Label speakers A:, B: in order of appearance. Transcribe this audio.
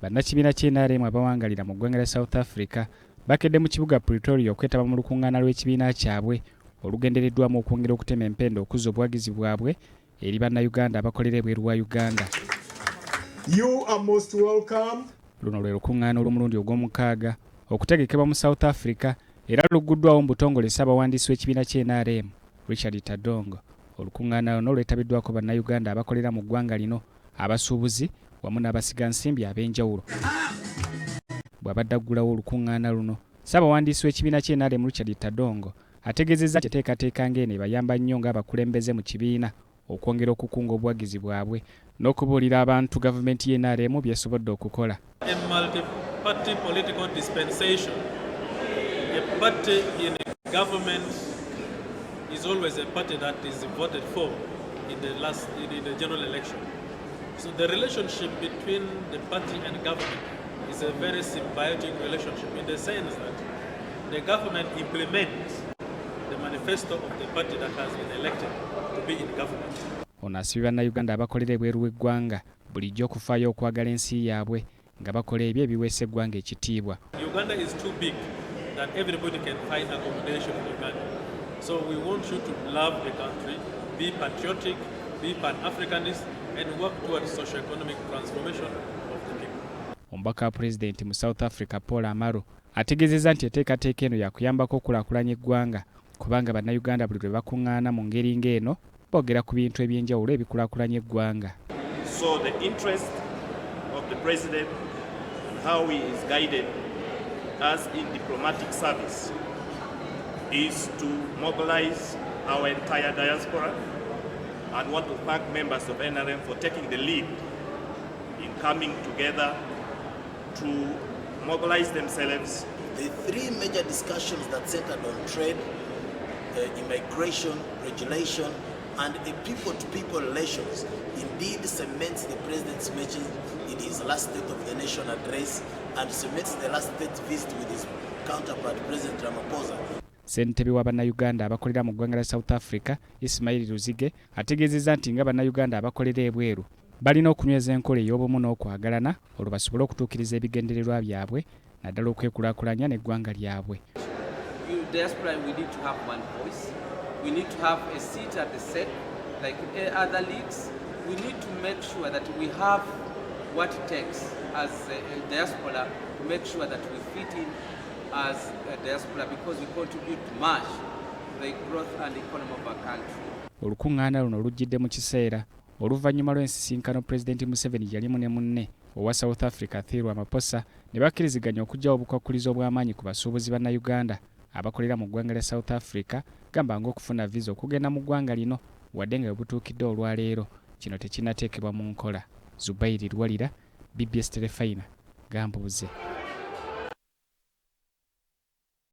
A: Bannakibiina ki NRM abawangalira mu ggwanga lya South Africa bakedde mu kibuga Pretoria okwetaba mu lukungaana lw'ekibiina kyabwe olugendereddwamu okwongera okutema empenda okuzza obuwagizi bwabwe eri Bannayuganda abakolera ebweru wa Uganda.
B: You are most welcome.
A: Luno lwe lukungaana olw'omulundi ogw'omukaaga okutegekebwa mu South Africa era lugguddwawo mu butongole Ssaabawandiisi w'ekibiina ki NRM Richard Tadongo. Olukungaana luno lwetabiddwako Bannayuganda abakolera mu ggwanga lino, abasuubuzi wamu n'abasigansimbi ab'enjawulo. Bw'abadde aggulawo olukungaana luno, Ssaabawandiisi w'ekibiina ki NRM Richard Tadongo ategeezezza nti enteekateeka ng'eno ebayamba nnyo ng'abakulembeze mu kibiina okwongera okukunga obuwagizi bwabwe n'okubuulira abantu gavumenti ye NRM by'esobodde okukola.
C: A multi-party political dispensation, a party in government is always a party that is voted for in the general election. So the relationship between the party and government is a very symbiotic relationship in the sense that the government implements the manifesto of the party that has been elected to be in government.
A: Ono asabye Bannayuganda abakolera ebweru w'eggwanga bulijjo okufaayo okwagala ensi yaabwe nga bakola ebyo ebiweesa eggwanga ekitiibwa.
C: Uganda is too big that everybody can find accommodation in Uganda. So we want you to love the country, be patriotic, be pan-Africanist, and work towards socio-economic transformation of the people.
A: Omubaka wa Pulezidenti mu South Africa Paul Amaro ategeezezza nti enteekateeka eno yakuyambako okulaakulanya eggwanga kubanga Bannayuganda buli lwe bakuŋŋaana mu ngeri ng'eno boogera ku bintu eby'enjawulo ebikulaakulanya eggwanga.
D: So the interest of the president and how he is guided us in diplomatic service is to mobilize our entire diaspora, and want to thank members of NRM for taking the lead in coming together to mobilize themselves.
E: The three major discussions that centered on trade, immigration, regulation, and a people-to-people relations indeed cements the president's message in his last State of the Nation address and cements the last state visit with his counterpart, President Ramaphosa.
A: Ssentebe wa Bannayuganda abakolera mu ggwanga lya South Africa, Ismail Luzige, ategeezezza nti nga Bannayuganda abakolera ebweru balina okunyweza enkola ey'obumu n'okwagalana olwo basobole okutuukiriza ebigendererwa byabwe naddala okwekulaakulanya n'eggwanga lyabwe.
F: You diaspora, we need to have one voice. We need to have a seat at the SEC, like other leagues. We need to make sure that we have what it takes as a diaspora to make sure that we fit in as a diaspora because we contribute much to the growth and economy of our country.
A: Olukuŋŋaana luno lujjidde mu kiseera oluvannyuma lw'ensisinkano Pulezidenti Museveni yalimu ne munne owa South Africa Cyril Ramaphosa ne bakkiriziganya okuggyawo obukwakkulizo obw'amaanyi ku basuubuzi Bannayuganda abakolera mu ggwanga lya South Africa, gamba ng'okufuna visa okugenda mu ggwanga lino, wadde nga we butuukidde olwaleero kino tekinnateekebwa mu nkola. Zubairi Lwalira, BBS Terefayina, Gambuuze.